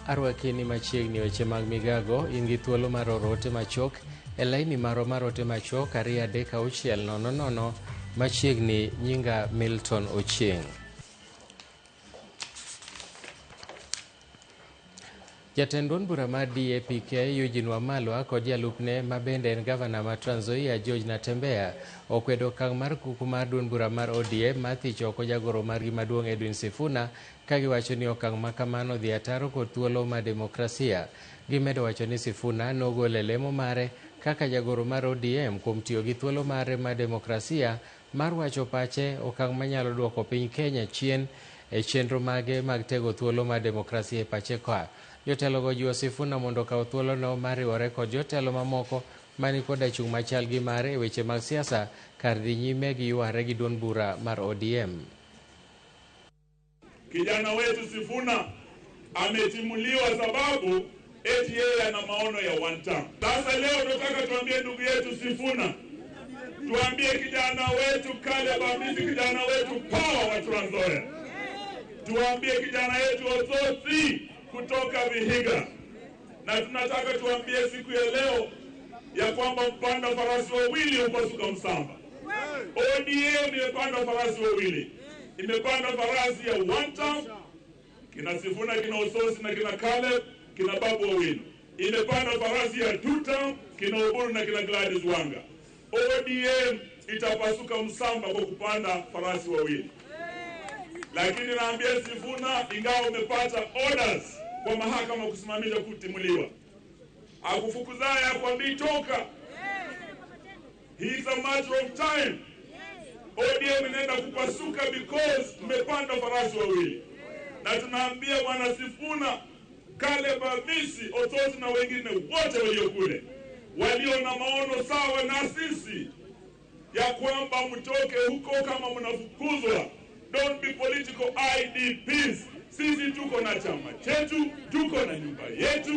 Arwaki ni machiegni weche mag migago, in gi thuolo mar oro ote machuok e laini marwa mar ote machuok 23600 machiegni. Nyinga Milton Ochieng. Jatend duond bura mar DAPK Eugene Wamalwa kod jalupne ma bende en gavana ma Trans Nzoia George Natembeya okwedo okang' mar kuku mar duond bura mar ODM mar thicho oko jagoro margi maduong' Edwin Sifuna, ka giwacho ni okang' ma kamano dhi ataro kod thuolo mar demokrasia. Gimedo wacho ni Sifuna nogolo e lemo mare kaka jagoro mar ODM kuom tiyo gi thuolo mare mar demokrasia mar wacho pache, okang' manyalo duoko piny Kenya chien e chenro mage mag tego thuolo mar demokrasia e pache ka. Jotelogo jiwo Sifuna mondo okaw thuolono mar riwore kod jotelo mamoko mani koda chung' machal gi mare e weche mag siasa kar dhi nyime gi yware gi duond bura mar ODM. Kijana wetu Sifuna ametimuliwa sababu eti yeye ana maono ya one term. Sasa leo tunataka tuambie ndugu yetu Sifuna, tuambie kijana wetu Caleb Amisi, kijana wetu Power wa Trans Nzoia, tuambie kijana yetu Osotsi kutoka Vihiga, na tunataka tuambie siku ya leo ya kwamba mpanda farasi wawili hupasuka msamba. ODM imepanda farasi wawili, imepanda farasi ya one term, kina Sifuna, kina Osotsi na kina Caleb, kina Babu Owino. Imepanda farasi ya two term, kina Oburu na kina Gladys Wanga. ODM itapasuka msamba kwa kupanda farasi wawili. Lakini naambia Sifuna, ingawa umepata orders kwa mahakama kusimamisha kutimuliwa, akufukuzaye akwambii toka. It's a matter of time. ODM inaenda kupasuka because mmepanda farasi wawili, na tunaambia bwana Sifuna, Caleb Amisi, Osotsi na wengine wote walio kule walio na maono sawa na sisi ya kwamba mtoke huko kama mnafukuzwa. Don't be political IDPs. Sisi tuko na chama chetu, tuko na nyumba yetu.